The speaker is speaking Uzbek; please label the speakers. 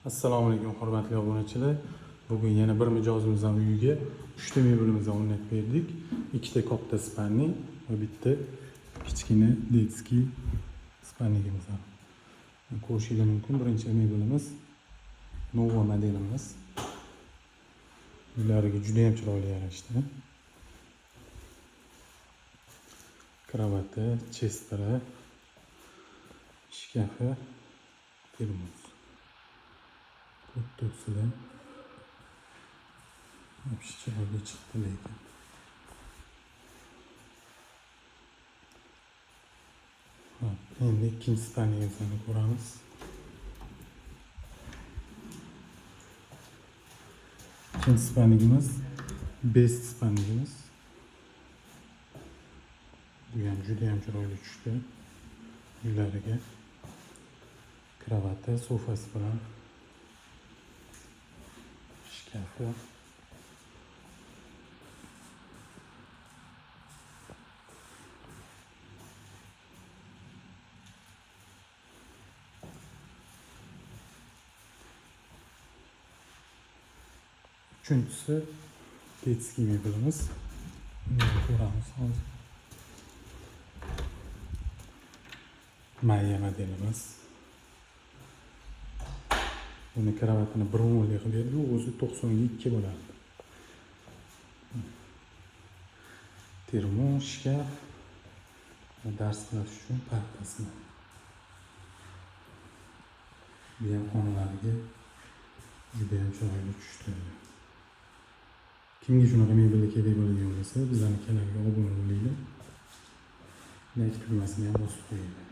Speaker 1: Assalomu alaykum, hurmatli obunachilar. Bugun yana bir mijozimizning uyiga 3 ta mebelimizni o'rnatib berdik. Ikkita katta спальный va bitta kichkina детский спальник imiz. Ko'rishingiz mumkin, birinchi mebelimiz Nova modelimiz. Uylariga juda ham chiroyli yarashdi. Кровати, chesteri, shkafi, termos. To'rttasidan вообще chiroyli chiqdi lekin. Hop, endi ikkinchi спальник imizni ko'ramiz. Ikkinchi спальник imiz Best спальник imiz. Bu ham juda ham chiroyli tushdi. Uylariga кровати, sofasi bilan, shkafi. Uchinchisi детский mebelimiz. Buni ham ko'ramiz hozir. Maya modelimiz. Buni кровать ini 1,10 qilib berdik, u o'zi 90 ga 2 bo'lardi. Termos, shkaf va dars qilish uchun partasini. Bu ham xonalariga juda ham chiroyli tushdi. Kimga shunaqa mebellar kerak bo'ladigan bo'lsa, bizlarning kanalga obuna bo'linglar. Like tugmasini ham bosib qo'yinglar.